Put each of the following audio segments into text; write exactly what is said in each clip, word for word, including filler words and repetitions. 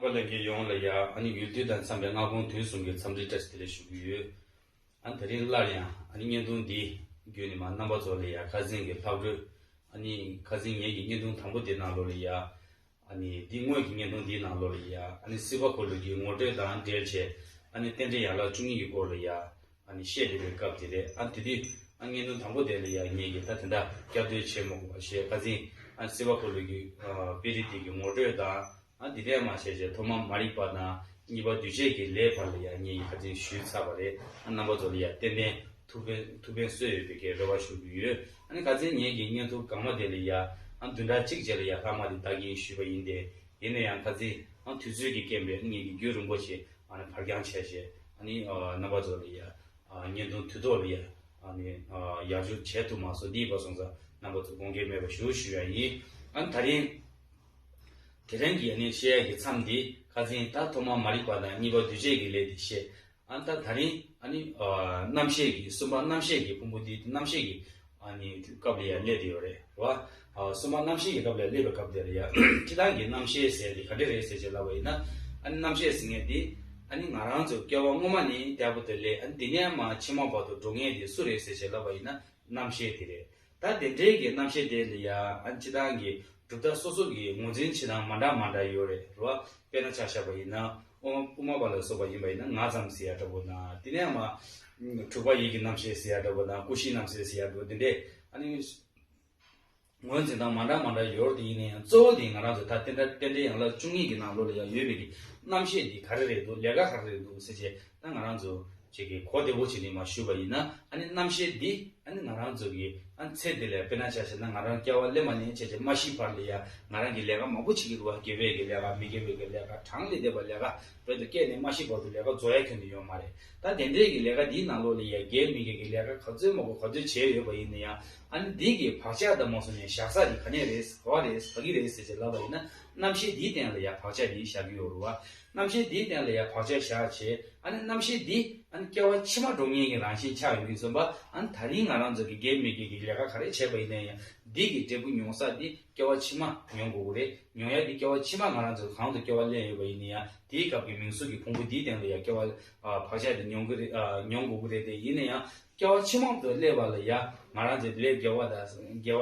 ལྷན་རྒྱས་ཡོངས་ལ་ཡ་ཨ་ནི་ཡུལ་དུས་དང་འཚམས་པའི་སྔ་དགོང་དུས་གསུམ་གྱི་འཚམས་འདྲི་བཀྲ་ཤིས་བདེ་ལེགས་ཞུ་གི་ཡོད། ཨ་ནི་དེ་རིང་སླར་ཡང་ཨ་ནི་བརྙན་ཐུང་འདི་བརྒྱུད་ནས་མ་རྣམ་པ་ཚོ་ལ་ཡ་ཁ་སང་གི་ལྷག་འཕྲོས་ཨ་ནི་ཁ་སང་ངེད་ཀྱི་བརྙན་ཐུང་དང་པོ་དེ་ནང་ལོགས་ལ་ཡ། ཨ་ནི་འདི་སྔོན་གྱི་བརྙན་ཐུང་འདིའི་ནང་ལོགས་ལ་ཡ་ཨ་ནི་སྲིད་པ་འཁོར་ལོ་གྱི་ངོ་སྤྲོད་དང་འབྲེལ་བྱས་ཨ་ནི་རྟེན་འབྲེལ་ཡན་ལག་བཅུ་གཉིས་ཀྱི་སྐོར་ལ་ཡ་ཨ་ནི་བཤད་བསྡད་པའི་སྐབས་དེ་རེད། ཨ་དེ་དུས་ཨ་བརྙན་ཐུང་དང་པོ་དེ་ལ་ཡ་ངེད་ཀྱིས་ད་དེ་འདྲ་བསྐྱར་ཟློས་བྱེད་མ་དགོས་པ་བྱས་ཁ་སང་ཨ་སྲིད་པ་འཁོར་ལོ་གྱི་ཨ་དཔེ་རིས་དེ་གི་ངོ་སྤྲོད་དང་ཨ་འདི་འདྲས་མ་བྱས་བྱས་ཐོག་མ་མ་རིག་པ་དང་གཉིས་པ་འདུས་བྱས་ཀྱི་ལས་བར་ལ་ཡ་ངེད་ཀྱིས་ཁ་སང་ཞུས་ཚར་བ་རེད། ཨ་རྣམ་པ་ཚོ་ལ་ཡ་ཏན་ཏན་ཐུགས་ཕན་ཐུགས་ཕན་གསོས་ཡོད་པའི་གི་རེ་བ་ཞུ་གི་ཡོད། ཨ་ནི་ཁ་སང་ངེད་ཀྱི་བརྙན་ཐུང་སྒང་མ་དེ་ལ་ཡ་ཨ་བདུན་ཕྲག་གཅིག་རྗེས་ལ་ཡ་ལྷག་མ་དེ་ལྟ་གིན་ཞུས་པ་ཡིན་ཏེ། ཡིན་ན་ཡང་ཁ་སང་ཨ་དུས་ཚོད་ཀྱི་རྐྱེན་པས་ངེད་ཀྱིས་རྒྱུན་རིང་པོ་ཞིག་ཨ་ནི་ཕར་འགྱངས་བྱས་བྱས་ཨ་ནི་ཨ་རྣམ་པ་ཚོ་ལ་ཡ་ཨ་བརྙན་ཐུང་དུས་ཐོག་ལ་ཡ་ཨ་ནི་ཨ་ཡར་ཞུ་བྱས་ཐུབ་མ་སོང་། འདི་ཡིན་པ་སོང་ཙང་རྣམ་པ་ཚོ་དགོངས་འགལ་མེད་པ་ཞུ་ཞུ་ཡ་ཡིན། ཨ་ནི་ད་རིང་དེ་རིང་གི་ཨ་ནི་བཤད་ཡ་གི་མཚམས་འདི་ཁ་སང་ད་ཐོག་མ་མ་རིག་པ་དང་གཉིས་པ་འདུས་བྱས་ཀྱི་ལས་འདི་བཤད། ཨ་ནི་ད་ད་རིང་ཨ་ནི་ཨ་རྣམ་ཤེས་ཀྱི་གསུམ་པ་རྣམ་ཤེས་ཀྱི་ཕུང་པོ་འདི་རྣམ་ཤེས་ཀྱི་ཨ་ནི་སྐབས་ལ་ཡ་སླེབས་བསྡད་ཡོད་རེད་བ། ཨ་གསུམ་པ་རྣམ་ཤེས་ཀྱི་སྐབས་ལ་སླེབས་པའི་སྐབས་དེ་ལ་ཡ་སྤྱིར་བཏང་གི་རྣམ་ཤེས་ཟེར་དེ་ག་འདྲ་རེད་ཟེར་བྱས་ལབ་པ་ཡིན་ན། ཨ་ནི་རྣམ་ཤེས་ཟེར་མཁན་དེ་ཨ་ནི་ང་རང་ཚོ་སྐྱེ་བ་སྔོན་མ་ནས་འདས་པོ་དེ་ལས་ཨ་ནི་དེ་ནས་མར་ཕྱི་མ་བར་དུ་འགྲོ་མཁན་དེ་སུ་རེད་ཟེར་བྱས་ལབ་པ་ཡིན་ན་རྣམ་ཤེས་དེ་རེད། ད་དེ་འདྲའི་གི་རྣམ་ཤེས་དེ་ལ་ཡ་ཨ་ནི་སྤྱིར་བཏང་གི་གྲུབ་མཐའ་སོ་སོ་གི་ངོས་འཛིན་བྱེད་སྟངས་མ་འདྲ་མ་འདྲ་ཡོད་རེད་རོ། དཔེར་ན་ཆ་བཞག་པ་ཡིན་ན་དབུ་དབུ་མ་པ་ལ་སོགས་པ་ཡིན་པ་ཡིན་ན་ང་ཙམ་ཟེར་ཡ་འདྲ་པོ་དང་དེ་ནས་མ་དྲུག་པ་ཡིད་ཀྱི་རྣམ་ཤེས་ཟེར་ཡ་འདྲ་པོ་དང་ཀུན་གཞིའི་རྣམ་ཤེས་ཟེར་ཡ་འདྲ་པོ་དེ་འདྲས་ཨ་ནི་ངོས་འཛིན་སྟངས་མ་འདྲ་མ་འདྲ་ཡོད་རེད། དེ་ཡིན་ན་ཡང་གཙོ་བོ་དེ་ང་རང་ཚོ་ད་རྟེན་འབྲེལ་རྟེན་འབྲེལ་ཡན་ལག་བཅུ་གཉིས་ཀྱི་ནང་ལོགས་ལ་ཡང་ཡོད་པའི་གི་རྣམ་ཤེས་འདི་ག་རེ་རེད་འདུག་ལས་ཀ་ག་རེ་རེད་འདུག་ཟེར་བྱས་ད་ང་རང་ཚོ་ཅིག་གི་གོ་བདེ་བོ་བྱས་ནས་མར་ཞུས་པ་ཡིན་ན་ཨ་ནི་རྣམ་ཤེས་འདི་ཨ་ནི་ང་རང་ཚོ་གི་ཨ་ནི་ཚེ་འདི་ལ་དཔེར་ན་ཆ་བཞག་ན་ང་རང་སྐྱེ་བ་སླེབས་མ་ནས་བྱས་བྱས་མ་ཤི་བར་ལ་ཡ་ང་རང་གི་ལས་ཀ་མང་པོ་བྱེད་ཀྱི་རེད་བ། དགེ་བའི་གི་ལས་ཀ་མི་དགེ་བའི་གི་ལས་ཀ་གྲངས་ལས་འདས་པ་ལས་ཀ་བོད་དུ་སྐྱེས་ནས་མ་ཤི་བར་དུ་ལས་ཀ་རྫོགས་ཡ་ཁྱོན་ནས་ཡོད་མ་རེད། ད་དེ་འདྲའི་གི་ལས་ཀ་འདིའི་ནང་ལོགས་ལ་ཡ་དགེ་མི་དགེ་གི་ལས་ཀ་ག་ཚོད་མང་པོ་ག་ཚོད་བྱས་ཡོད་པ་ཡིན་ན་ཡང་ཨ་ནི་འདི་གི་བག་ཆགས་དང་མ་སོང་ནས་བཞག་ས་འདི་ག་ནས་རེད་ག་བ་རེད་ག་གི་རེད་ཟེར་བྱས་ལབ་པ་ཡིན་ན་རྣམ་ཤེས་འདིའི་སྟེང་ལ་ཡ་བག་ཆགས་འདི་བཞག་གི་ཡོད་རེད་བ། རྣམ་ཤེས་འདིའི་སྟེང་ལ་ཡ་བག་ཆགས་བཞག་བྱས་ཨ་ནི་རྣམ་ཤེས་འདི་ཨ་ནི་སྐྱེ་བ་ཕྱི་མ་འགྲོ་མཁན་གྱི་རང་བཞིན་ཆགས་ཡོང་གི་སོང་པ། ཨ་ནི་ད་རིང་ང་རང་ཚོ་གི་དགེ་མི་དགེ་གི་ལས་ཀ་ག་རེ་བྱས་པ་ཡིན་ན་ཡང་འདི་གི་འབྲས་བུ་མྱོང་ས་འདི་སྐྱེ་བ་ཕྱི་མ་མྱོང་དགོས་ཀྱི་རེད། མྱོང་ཡ་འདི་སྐྱེ་བ་ཕྱི་མ་ང་རང་ཚོ་གང་དུ་སྐྱེ་བ་ལེན་ཡོད་པ་ཡིན་ན་ཡང་དེའི་སྐབས་ཀྱི་མིང་གཟུགས་ཀྱི་ཕུང་པོ་འདིའི་སྟེང་ལ་ཡ་སྐྱེ་བ་ཨ་བག་ཆགས་འདི་མྱོང་གི་རེད། ཨ་མྱོང་དགོས་ཀྱི་རེད་དེ། ཡིན་ན་ཡང་སྐྱེ་བ་ཕྱི་མ་དུ་སླེབས་པ་ལ་ཡ་ང་རང་ཚོའི་ལས་དགེ་བ་དང་དགེ་བ་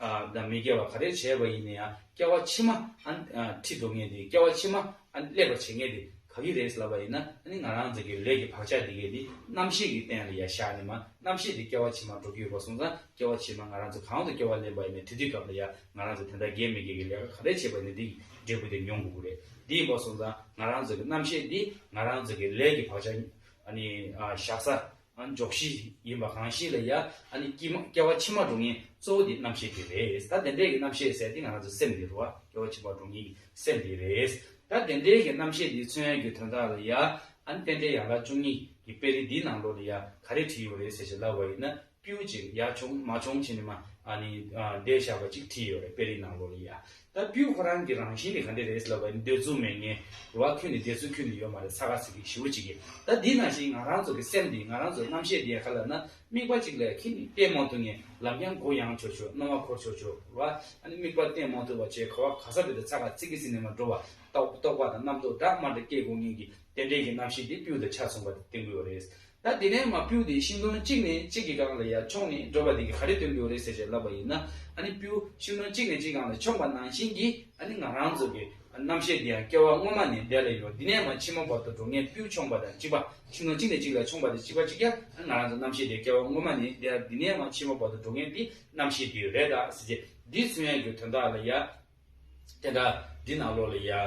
ཨ་དང་མི་དགེ་བ་ག་རེ་བྱས་པ་ཡིན་ན་ཡང་སྐྱེ་བ་ཕྱི་མ་ཨ་ཨ་ཁྲིད་འགྲོ་མཁན་དེ་སྐྱེ་བ་ཕྱི་མ་ཨ་སླེབས་པར་བྱེད་མཁན་དེ་ག་གི་རེད་ལབ་པ་ཡིན་ན་ཨ་ནི་ང་རང་ཚོ་གི་ལས་ཀྱི་བག་ཆགས་དེ་གས་དེ་རྣམ་ཤེས་ཀྱི་སྟེང་ལ་ཡ་བཞག་ནས་མ་རྣམ་ཤེས་དེ་སྐྱེ་བ་ཕྱི་མ་འགྲོ་གི་ཡོད་པ་སོང་ཙང་སྐྱེ་བ་ཕྱི་མ་ང་རང་ཚོ་གང་དུ་སྐྱེ་བ་ལེན་པ་ཡིན་ན་དེ་དུས་སྐབས་ལ་ཡ་ང་རང་ཚོ་དེ་འདྲ་དགེ་མི་དགེ་གི་ལས་ཀ་ག་རེ་བྱས་པ་ཡིན་ན་དེ་གི་འབྲས་བུ་དེ་མྱོང་དགོས་ཀྱི་རེད། དེ་ཡིན་པ་སོང་ཙང་ང་རང་ཚོ་གི་རྣམ་ཤེས་དེ་ང་རང་ཚོ་གི་ལས་ཀྱི་བག་ཆགས་ཨ་ནི་ཨ་བཞག་ས། ཨ་འཇོག་གཞི་ཡིན་པ་གང་ཞིག་ལ་ཡ་ཨ་ནི་སྐྱེ་མ་སྐྱེ་བ་ཕྱི་མ་འགྲོ་མཁན་གཙོ་བོ་དེ་རྣམ་ཤེས་དེ་རེད། ད་དེ་འདྲའི་གི་རྣམ་ཤེས་ཟེར་དེ་ང་རང་ཚོ་སེམས་དེ་རེད་བ། སྐྱེ་བ་ཕྱི་མ་འགྲོ་མཁན་གྱི་སེམས་དེ་རེད། ད་དེ་འདྲའི་གི་རྣམ་ཤེས་དེ་མཚོན་ཡ་གི་དོན་དག་ལ་ཡ་ཨ་ནི་རྟེན་འབྲེལ་ཡན་ལག་བཅུ་གཉིས་ཀྱི་དཔེ་རིས་འདིའི་ནང་ལོགས་ལ་ཡ་ག་རེ་བྲིས་ཡོད་རེད་ཟེར་ཞེས་ལབ་པ་ཡིན་ན་སྤྲེའུ་ཅིག་ཡར་མཆོང་མར་མཆོང་བྱས་ནས་མ་ཨ་ནི་ཨ་བསྡད་བཞག་པ་ཅིག་བྲིས་ཡོད་རེད་དཔེ་རིས་ནང་ལོགས་ལ་ཡ། ད་སྤྲེའུ་ཁོ་རང་གི་རང་བཞིན་དེ་ག་འདྲ་རེད་ལབ་པ་ཡིན་འདོད་ཚུལ་མེད་ངེས་རུ་བ་ཁྱོན་ནས་བསྡད་ཚུལ་ཁྱོན་ནས་ཡོད་མ་རེད། ས་ཁ་ཚིག་གི་ཞེ་པོ་ཅིག་གིས་ད་འདི་ནང་བཞིན་ང་རང་ཚོ་གི་སེམས་འདི་ང་རང་ཚོ་རྣམ་ཤེས་འདི་ཡ་ག་ལབ་ན་དམིགས་པ་ཅིག་ལ་ཁྱེད་ནི་བལྟས་མ་ཐུབ་ངེས་ལམ་རྐྱང་མགོ་ཡང་ཆོག་ཆོག་རྣ་བ་འཁོར་ཆོག་ཆོག་རུ་བ་ཨ་ནི་དམིགས་པ་བསྟན་མ་ཐུབ་པ་བྱས་ག་བ་ག་ས་དེ་དུ་ས་ཁ་ཚིག་གི་ཟིན་ནས་མ་འགྲོ་བ་རྟོག་རྟོག་པ་དང་རྣམ་རྟོག་འདྲ་མ་འདྲ་སྐྱེ་དགོས་ངེས་ཀྱི་རྟེན་འབྲེལ་གྱི་རྣམ་ཤེས་འདི་སྤྲེའུ་དང་ཆ་མཚུངས་པ་དེ་བསྟན་དགོས་པ་རེད། ད་དེ་ནས་མ་སྤྲེའུ་དེ་ཤིང་སྡོང་གཅིག་ནས་གཅིག་གི་སྒང་ལ་ཡར་མཆོངས་ནས་འགྲོ་བ་དེ་གི་ག་རེ་སྟོན་གྱི་ཡོད་རེད་ཟེར་བྱས་ལབ་པ་ཡིན་ན་ཨ་ནི་སྤྲེའུ་ཤིང་སྡོང་གཅིག་ནས་གཅིག་སྒང་ལ་མཆོངས་པ་ནང་བཞིན་གྱི་ཨ་ནི་ང་རང་ཚོ་གི་རྣམ་ཤེས་དེ་ཡང་སྐྱེ་བ་སྔོན་མ་ནས་འདི་ལ་ཡོད། འདི་ནས་མ་ཕྱི་མ་བར་དུ་འགྲོ་མཁན་སྤྲེའུ་མཆོངས་པ་དང་གཅིག་པ། ཤིང་སྡོང་གཅིག་ནས་གཅིག་ལ་མཆོངས་པ་དང་གཅིག་པ་གཅིག་ཡ་ང་རང་ཚོ་རྣམ་ཤེས་དེ་སྐྱེ་བ་སྔོན་མ་ནས་འདི་འདི་ནས་མ་ཕྱི་མ་བར་དུ་འགྲོ་མཁན་དེ་རྣམ་ཤེས་དེ་རེད་ད་ཟེར་བྱས་འདི་མཚོན་ཡ་གི་དོན་དག་ལ་ཡ། དེ་འདྲ་འདི་ནང་ལོགས་ལ་ཡ། ཨ་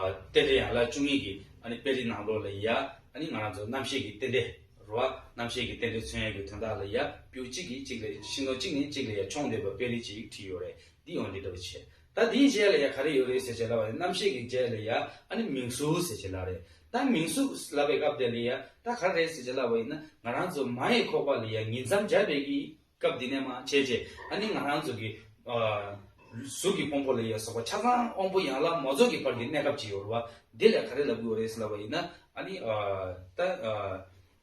རྟེན་འབྲེལ་ཡན་ལག་བཅུ་གཉིས་ཀྱི་ཨ་ནི་དཔེ་རིས་ནང་ལོགས་ལ་ཡ་ཨ་ནི་ང་རང་ཚོ་རྣམ་ཤེས་ཀྱི་རྟེན་འབྲེལ་རུ་བ་རྣམ་ཤེས་ཀྱི་རྟེན་འབྲེལ་མཚོན་ཡ་གི་དོན་དག་ལ་ཡ་སྤྲེའུ་གཅིག་གིས་གཅིག་ལ་ཤིང་སྡོང་གཅིག་ནས་གཅིག་ལ་ཡ་མཆོངས་བསྡད་པ་དཔེ་རིས་ཅིག་བྲིས་ཡོད་རེད། འདི་ཡང་འདི་འདྲ་བ་བྱས། ད་འདིའི་རྗེས་ལ་ཡ་ག་རེ་ཡོད་རེད་ཟེར་བྱས་ལབ་པ་ཡིན་རྣམ་ཤེས་ཀྱི་རྗེས་ལ་ཡ་ཨ་ནི་མིང་གཟུགས་ཟེར་བྱས་ལབ་རེད། ད་མིང་གཟུགས་ལབ་པའི་སྐབས་དེ་ལ་ཡ་ད་ག་རེ་རེད་ཟེར་བྱས་ལབ་པ་ཡིན་ན་ང་རང་ཚོ་མ་ཡི་ཁོག་པ་ལ་ཡ་ཉིང་མཚམས་སྦྱར་བའི་གི་སྐབས་འདི་ནས་མ་བྱས་བྱས་ཨ་ནི་ང་རང་ཚོ་གི་ཨ་གཟུགས་ཀྱི་ཕུང་པོ་ལ་ཡ་སོགས་པ་ཆ་ཚང་དབང་པོ་ཡན་ལག་མ་རྫོགས་ཀྱི་བར་གྱི་གནས་སྐབས་ཅིག་ཡོད་རེད་བ། འདི་ལ་ག་རེ་ལབ་དགོས་རེད་ཟེར་ལབ་པ་ཡིན་ན་ཨ་ནི་ཨ་ད་ཨ་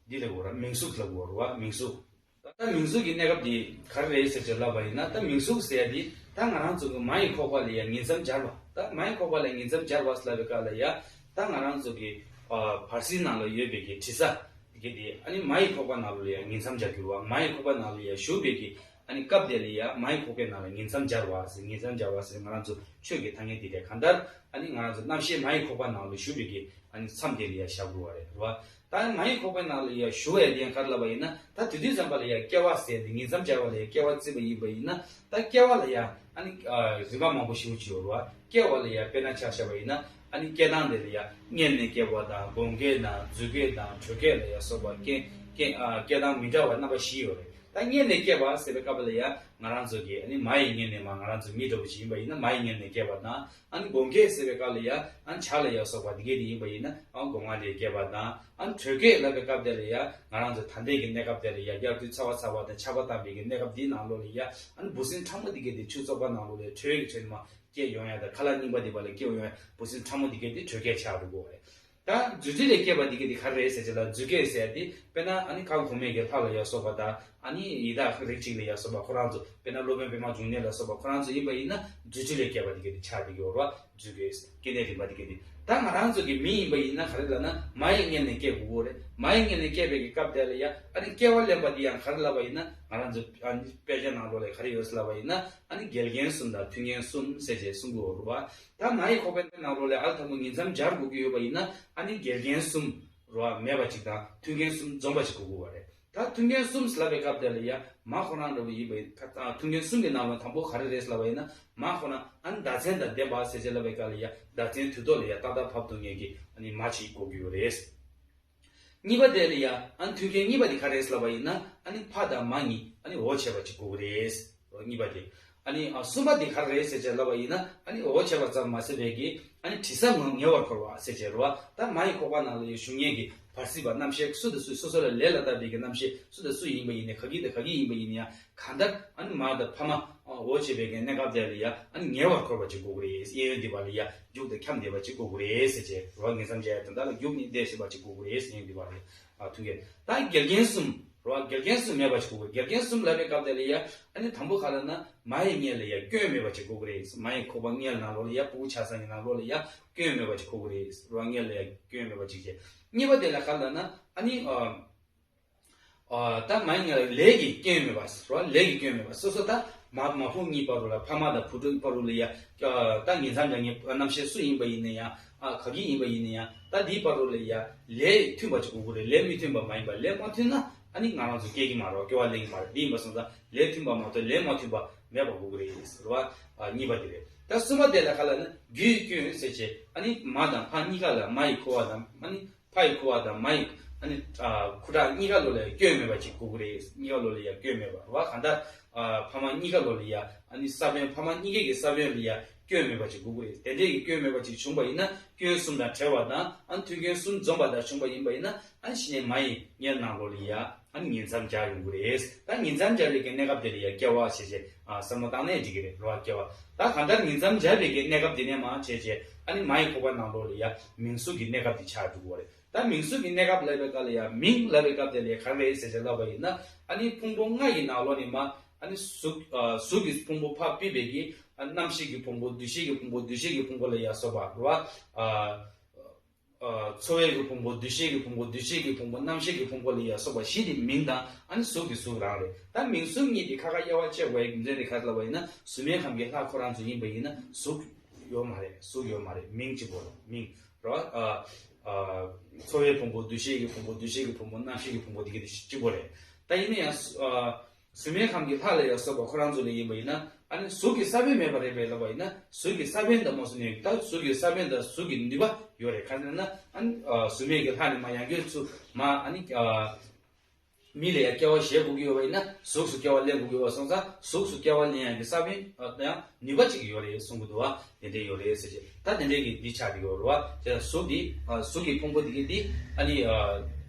འདི་ལབ་དགོས་རེད། མིང་གཟུགས་ལབ་དགོས་རེད་བ། མིང་གཟུགས། ད་མིང་གཟུགས་ཀྱི་གནས་སྐབས་འདི་ག་རེ་རེད་ཟེར་ཅིག་ལབ་པ་ཡིན་ན། ད་མིང་གཟུགས་ཟེར་ཡ་འདི་ད་ང་རང་ཚོ་གི་མ་ཡི་ཁོག་པ་ལ་ཡ་ཉིང་མཚམས་སྦྱར་བ། ད་མ་ཡི་ཁོག་པ་ལ་ཉིང་མཚམས་སྦྱར་བ་ཟེར་ལབ་པའི་སྐབས་ལ་ཡ། ད་ང་རང་ཚོ་གི་ཨ་བར་སྲིད་ནང་ལ་ཡོད་པའི་གི་དྲི་ཟ་དེ་གི་དེ་ཨ་ནི་མ་ཡི་ཁོག་པ་ནང་ལོགས་ལ་ཡ་ཉིང་མཚམས་སྦྱར་གྱི་རེད་བ། མ་ཡི་ཁོག་པ་ནང་ལ་ཡ་བཞུགས་པའི་གི་ཨ་ནི་སྐབས་དེ་ལ་ཡ་མ་ཡི་ཁོག་པའི་ནང་ལ་ཉིང་མཚམས་སྦྱར་བ་ཟེར། ཉིང་མཚམས་སྦྱར་བ་ཟེར། ང་རང་ཚོ་ཆོས་ཀྱི་ཐ་སྙད་དེ་ག་གང་ལྟར་ཨ་ནི་ང་རང་ཚོ་རྣམ་ཤེས་མ་ཡི་ཁོག་པ་ནང་ལ་བཞུགས་པའི་གི་ཨ་ནི་མཚམས་དེ་ལ་ཡ་བཞག་དགོས་པ་རེད། རེད་བ། ད་མ་ཡི་ཁོག་པའི་ནང་ལ་ཡ་བཞུགས་ཡ་དེ་ཡང་ག་རེ་ལབ་པ་ཡིན་ན། ད་དེ་དུས་ཙམ་པ་ལ་ཡ་སྐྱེ་བ་ཟེར་ཏེ་ཉིང་མཚམས་སྦྱར་བ་ལ་ཡ་སྐྱེ་བ་བརྩིས་པ་ཡིན་པ་ཡིན་ན། ད་སྐྱེ་བ་ལ་ཡ་ཨ་ནི་ཨ་རིམ་པ་མང་པོ་ཞེ་པོ་ཅིག་ཡོད་རེད་བ། སྐྱེ་བ་ལ་ཡ་དཔེར་ན་ཆ་བཞག་པ་ཡིན་ན། ཨ་ནི་སྐྱེ་སྟངས་དེ་ལ་ཡ་མངལ་ནས་སྐྱེ་བ་དང་། སྒོང་སྐྱེས་དང་། རྫུས་སྐྱེས་དང་། དྲོད་སྐྱེས་ལ་ཡ་སོགས་པ་སྐྱེ་སྐྱེ་ཨ་སྐྱེ་སྟངས་མི་འདྲ་བ་རྣམ་པ་བཞི་ཡོད་རེད། ད་མངལ་ནས་སྐྱེ་བ་ཟེར་བའི་སྐབས་ལ་ཡ་ང་རང་ཚོ་གི་ཨ་ནི་མ་ཡི་མངལ་ནས་མ་ང་རང་ཚོ་མི་འདྲ་བོ་ཅིག་ཡིན་པ་ཡིན་ན་མ་ཡི་མངལ་ནས་སྐྱེ་བ་དང་། ཨ་ནི་སྒོང་སྐྱེས་ཟེར་བའི་སྐབས་ལ་ཡ་ཨ་ནི་བྱ་ལ་ཡ་སོགས་པ་དེ་གས་དེ་ཡིན་པ་ཡིན་ན་ཨ་སྒོ་ང་ལས་སྐྱེ་བ་དང་། ཨ་ནི་དྲོད་སྐྱེས་ལབ་པའི་སྐབས་དེ་ལ་ཡ་ང་རང་ཚོ་ད་ལྟའི་གི་གནས་སྐབས་དེ་ལ་ཡ་དབྱར་དུས་ཚ་བ་ཚ་བ་དང་ཆར་པ་བཏང་བའི་གི་གནས་སྐབས་འདིའི་ནང་ལོགས་ལ་ཡ་ཨ་ནི་འབུ་སྲིན་ཕྲ་མོ་དེ་གས་དེ་ཆུ་བཙོག་པ་ནང་ལོགས་ལ་དྲོད་ཀྱི་ཁྲོད་ནས་མ་སྐྱེ་ཡོང་ཡ་དང་། ཁ་ལག་རྙིང་པ་དེ་བ་ལ་སྐྱེ་ཡོང་ཡ་འབུ་སྲིན་ཕྲ་མོ་དེ་གས་དེ་དྲོད་སྐྱེས་ཆགས་འགྲོ་གི་རེད། ད་རྫུས་ཏྲི་ལས་སྐྱེས་པ་དེ་གས་དེ་ག་རེ་རེད་ཟེར་ཅིག་ལབ། རྫུས་སྐྱེས་ཟེར་ཡ་དེ་དཔེར་ན་ཨ་ནི་གང་གོང་མའི་གི་ལྷ་ལ་ཡ་སོགས་པ་དང་། ཨ་ནི་ཡི་དྭགས་རིགས་གཅིག་ལ་ཡ་སོགས་པ་ཁོ་རང་ཚོ། དཔེར་ན་སློབ་དཔོན་པདྨ་འབྱུང་གནས་ལ་སོགས་པ་ཁོ་རང་ཚོ་ཡིན་པ་ཡིན་ན་རྫུས་ཏྲི་ལས་སྐྱེས་པ་དེ་གས་དེ་ཆགས་བསྡད་ཀྱི་ཡོད་རེད་བ། རྫུས་སྐྱེས་སྐྱེ་གནས་རིམ་པ་དེ་གས་དེ། ད་ང་རང་ཚོ་གི་མི་ཡིན་པ་ཡིན་ན་ག་རེ་ལབ་ན་མ་ཡི་མངལ་ནས་སྐྱེ་དགོས་ཀྱི་རེད། མ་ཡི་མངལ་ནས་སྐྱེས་པའི་གི་སྐབས་དེ་ལ་ཡ་ཨ་ནི་སྐྱེ་བ་ལེན་པ་དེ་ཡང་ག་རེ་ལབ་པ་ཡིན་ན། ང་རང་ཚོ་ཨ་ནི་དཔེ་ཆ་ནང་ལོགས་ལ་ག་རེ་ཡོད་ཟེར་ལབ་པ་ཡིན་ན། ཨ་ནི་འགལ་རྐྱེན་གསུམ་དང་མཐུན་རྐྱེན་གསུམ་ཟེར་བྱས་གསུང་གི་ཡོད་རེད་བ། ད་མ་ཡི་ཁོག་པའི་ནང་ལོགས་ལ་ཨ་ལ་དང་པོ་ཉིང་མཚམས་སྦྱར་དགོས་ཀྱི་ཡོད་པ་ཡིན་ན། ཨ་ནི་འགལ་རྐྱེན་གསུམ་རེད་བ་མེད་པ་ཅིག་དང་མཐུན་རྐྱེན་གསུམ་འཛོམས་པ་ཅིག་དགོས་ཀྱི་ཡོད་རེད། ད་མཐུན་རྐྱེན་གསུམ་ལབ་པའི་སྐབས་དེ་ལ་ཡ་མ་ཁོ་རང་འདྲ་བོ་ཡིན་པ་ཡིན། ད་མཐུན་རྐྱེན་གསུམ་གྱི་ནང་ལ་དང་པོ་ག་རེ་རེད་ལབ་པ་ཡིན་ན། མ་ཁོ་ན་ཨ་ནི་བདག་འཛིན་དང་ལྡན་པ་ཟེར་བྱས་ལབ་པའི་སྐབས་ལ་ཡ་བདག་འཛིན་དུས་ཐོག་ལ་ཡ་ཏག་ཏག་བབས་ཐུབ་མཁན་གྱི་ཨ་ནི་མ་ཅིག་དགོས་ཀྱི་ཡོད་རེད། གཉིས་པ་དེ་ལ་ཡ་ཨ་ནི་མཐུན་རྐྱེན་གཉིས་པ་དེ་ག་རེ་རེད་ལབ་པ་ཡིན་ན། ཨ་ནི་ཕ་དང་མ་གཉིས་ཨ་ནི་འོ་བྱེད་པ་ཅིག་དགོས་ཀྱི་རེད། གཉིས་པ་དེ། ཨ་ནི་ཨ་གསུམ་པ་དེ་ག་རེ་རེད་ཟེར་བྱས་ལབ་པ་ཡིན་ན། ཨ་ནི་འོ་བྱེད་པ་ཙམ་མ་ཟད་པའི་གི་ཨ་ནི་དྲི་ཟ་ངོ་ཉེ་བར་འཁོར་བ་ཟེར་བྱས་རེད་བ། ད་མ་ཡི་ཁོག་པ་ནང་ལ་ཡ་བཞུགས་མཁན་གྱི་བར་སྲིད་པ་རྣམ་ཤེས་སུ་དང་སུ། སོ་སོ་ལ་ལས་ལ་བཏགས་པའི་གི་རྣམ་ཤེས་སུ་དང་སུ་ཡིན་པ་ཡིན་ནའི། ག་གི་དང་ག་གི་ཡིན་པ་ཡིན་ནའི་ཡང་། གང་ལྟར་ཨ་ནི་མ་དང་ཕ་མ་འོ་བྱེད་པའི་གི་གནས་སྐབས་དེ་ལ་ཡ་ཨ་ནི་ཉེ་བར་འཁོར་བ་ཅིག་དགོས་ཀྱི་རེད། གཡས་གཡོན་སྡིག་པ་ལ་ཡ་རྒྱུག་དང་འཁྱམས་བསྡད་པ་ཅིག་དགོས་ཀྱི་རེད་ཟེར་བྱས་རེད་བ། ཉིང་མཚམས་སྦྱར་ཡ་དེ་འདྲ་ལ་རྒྱུག་ནས་བསྡད་བཞིན་པ་ཅིག་དགོས་ཀྱི་རེད་ཟེར། གཡས་གཡོན་སྡིག་པ་ལ་ཡ་ཨ་མཐུན་རྐྱེན། ད་འགལ་རྐྱེན་གསུམ་རེད་བ། འགལ་རྐྱེན་གསུམ་མེད་པ་ཅིག་དགོས་ཀྱི་རེད། འགལ་རྐྱེན་གསུམ་ལབ་པའི་སྐབས་དེ་ལ་ཡ་ཨ་ནི་དང་པོ་ག་རེ་ལབ་ན་མ་ཡི་མངལ་ལ་ཡ་སྐྱོན་མེད་པ་ཅིག་དགོས་ཀྱི་རེད། མ་ཡི་ཁོག་པ་མངལ་ནང་ལོགས་ལ་ཡ་ཕྲུ་གུ་ཆགས་ས་གི་ནང་ལོགས་ལ་ཡ་སྐྱོན་མེད་པ་ཅིག་དགོས་ཀྱི་རེད་བ། མངལ་ལ་ཡ་སྐྱོན་མེད་པ་ཅིག་བྱས། གཉིས་པ་དེ་ལ་ག་རེ་ལབ་ན་ཨ་ནི་ཨ། ཨ། ད་མ་ཡི་མངལ་ལ་ལས་ཀྱི་སྐྱོན་མེད་པ་རེད་བ། ལས་ཀྱི་སྐྱོན་མེད་པ། སོ་སོ་ད་མ་མ་ཕྲུག་གཉིས་བར་དུ་ལ། ཕ་མ་དང་བུ་ཕྲུག་བར་དུ་ལ་ཡ། ཨ། ད་ཉིང་མཚམས་སྦྱར་མཁན་རྣམ་ཤེས་སུ་ཡིན་པ་ཡིན་ན་ཡང་། ཨ། ག་གི་ཡིན་པ་ཡིན་ན་ཡང་། ད་འདིའི་བར་དུ་ལ་ཡ་ལས་མཐུན་པ་ཅིག་དགོས་ཀྱི་རེད། ལས་མི་མཐུན་པ་མ་ཡིན་པ། ལས་མ་མཐུན་ན་ཨ་ནི་ང་རང་ཚོ་སྐྱེ་གི་མ་རེད། སྐྱེ་བ་ལེན་གི་མ་རེད། འདི་ཡིན་པ་སོང་ཙང་ལས་མཐུན་པ་མ་གཏོགས་ལས་མ་མཐུན་པ་མེད་པ་དགོས་ཀྱི་རེད་ཟེར་བ། ཨ། གཉིས་པ་དེ་རེད། ད་གསུམ་པ་དེ་ལ་ག་རེ་ལབ་ན་རྒྱུའི་སྐྱོན་ཟེར་བྱས། ཨ་ནི་མ་དང་ཕ་གཉིས་ཀ་ལ། མ་ཡི་ཁོག་པ་དང་ཨ་ནི། ཕ་ཡི་ཁུ་བ་དང་མ་ཡི་ཨ་ནི་ཨ་ཁུ་ཁྲག་གཉིས་ཀ་ལོ་ལ་ཡ་སྐྱོན་མེད་པ་ཅིག་དགོས་ཀྱི་རེད། གཉིས་ཀ་ལོ་ལ་ཡ་སྐྱོན་མེད་པ་རེད་བ། གང་ལྟར་ཨ་ཕ་མ་གཉིས་ཀ་ལོ་ལ་ཡ་ཨ་ནི་ས་བོན། ཕ་མ་གཉིས་ཀའི་གི་ས་བོན་ལ་ཡ་སྐྱོན་མེད་པ་ཅིག་དགོས་ཀྱི་རེད། དེ་འདྲའི་གི་སྐྱོན་མེད་པ་ཅིག་བྱུང་པ་ཡིན་ན། སྐྱོན་གསུམ་དང་བྲལ་བ་དང་། ཨ་ནི་མཐུན་རྐྱེན་གསུམ་འཛོམས་པ་དང་བྱུང་པ་ཡིན་པ་ཡིན་ན། ཨ་ནི་གཞི་ནས་མ་ཡི་མངལ་ནང་ལོགས་ལ་ཡ་ཨ་ནི་ཉིང་མཚམས་སྦྱར་ཡོང་གི་རེད། ད་ཉིང་མཚམས་སྦྱར་བའི་གི་གནས་སྐབས་དེ་ལ་ཡ་སྐྱེ་བ་ཞེས་བྱས་ཨ་བསམ་བློ་བཏང་ནས་འགྲིག་གི་རེད་རེད་བ། སྐྱེ་བ། ད་གང་ལྟར་ཉིང་མཚམས་སྦྱར་བའི་གི་གནས་སྐབས་དེ་ནས་མར་བྱས་བྱས་ཨ་ནི་མ་ཡི་ཁོག་པ་ནང་ལོགས་ལ་ཡ་མིང་གཟུགས་ཀྱི་གནས་སྐབས་དེ་ཆགས་འགྲོ་གི་རེད། ད་མིང་གཟུགས་ཀྱི་གནས་སྐབས་ལབ་པའི་སྐབས་ལ་ཡ། མིང་ལབ་པའི་སྐབས་དེ་ལ་ཡ་ག་རེ་རེད་ཟེར་བྱས་ལབ་པ་ཡིན་ན། ཨ་ནི་ཕུང་པོ་ལྔ་ཡི་ནང་ལོགས་ནས་མར་ཨ་ནི་གཟུགས་ཨ་གཟུགས་ཀྱི་ཕུང་པོ་ཕར་ཕུད་པའི་གི་ཨ་རྣམ་ཤེས་ཀྱི་ཕུང་པོ། འདུ་ཤེས་ཀྱི་ཕུང་པོ། འདུ་ཤེས་ཀྱི་ཕུང་པོ་ལ་ཡ་སོགས་པ་རེད་བ། ཨ་ཨ་ཚོར་བའི་གི་ཕུང་པོ། འདུ་ཤེས་ཀྱི་ཕུང་པོ། འདུ་ཤེས་ཀྱི་ཕུང་པོ། རྣམ་ཤེས་ཀྱི་ཕུང་པོ་ལ་ཡ་སོགས་པ་བཞི་དེ་མིང་དང་། ཨ་ནི་གཟུགས་དེ་གཟུགས་རང་རེད། ད་མིང་གཟུགས་གཉིས་དེ་ཁ་ཁ་དབྱེ་བ་ཕྱེ་དགོས་ཡ་རྒྱུ་མཚན་དེ་ག་རེ་ལབ་པ་ཡིན་ན། གཟུགས་མེད་ཁམས་ཀྱི་ལྷ་ཁོ་རང་ཚོ་ཡིན་པ་ཡིན་ན་གཟུགས་ཡོད་མ་རེད། གཟུགས་ཡོད་མ་རེད། མིང་གཅིག་པོ་རེད། མིང་རེད་བ། ཨ་ཨ་ཚོར་བའི་ཕུང་པོ། འདུ་ཤེས་ཀྱི་ཕུང་པོ། འདུ་ཤེས་ཀྱི་ཕུང་པོ། རྣམ་ཤེས་ཀྱི་ཕུང་པོ་དེ་གི་དེ་གཅིག་པོ་རེད། ད་ཡིན་ན་ཡང་ཨ་གཟུགས་མེད་ཁམས་ཀྱི་ལྷ་ལ་ཡ་སོགས་པ་ཁོ་རང་ཚོ་ལ་ཡིན་པ་ཡིན་ན། ཨ་ནི་གཟུགས་ཀྱི་ས་བོན་མེད་པ་རེད་པས་ལབ་པ་ཡིན་ན། གཟུགས་ཀྱི་ས་བོན་དང་མ་གཟུགས་ནས། ད་གཟུགས་ཀྱི་ས་བོན་དང་གཟུགས་ཀྱི་ནུས་པ་ཡོད་རེད། ག་རེ་ལབ་ན། ཨ་ནི་ཨ་གཟུགས་མེད་ཀྱི་ལྷ་ནས་མར་ཡང་བསྐྱར་ཚུར་མར་ཨ་ནི་ཨ་མི་ལ་ཡ་སྐྱེ་བ་བཞེས་དགོས་ཀྱི་ཡོད་པ་ཡིན་ན། གཟུགས་སུ་སྐྱེ་བ་ལེན་དགོས་ཀྱི་ཡོད་པ་སོང་ཙང་། གཟུགས་སུ་སྐྱེ་བ་ལེན་ཡག་གི་ས་བོན་ཨ་ཡང་ནུས་པ་ཅིག་ཡོད་རེད་གསུང་གི་འདུག་བ། དེ་འདྲ་ཡོད་རེད་ཟེར་གྱི། ད་དེ་འདྲའི་གི་འདི་ཆགས་ཀྱི་ཡོད་རེད་བ། དེ་ཡང་གཟུགས་འདི་ཨ་གཟུགས་ཀྱི་ཕུང་པོ་འདི་གི་འདི་ཨ་ནི་ཨ་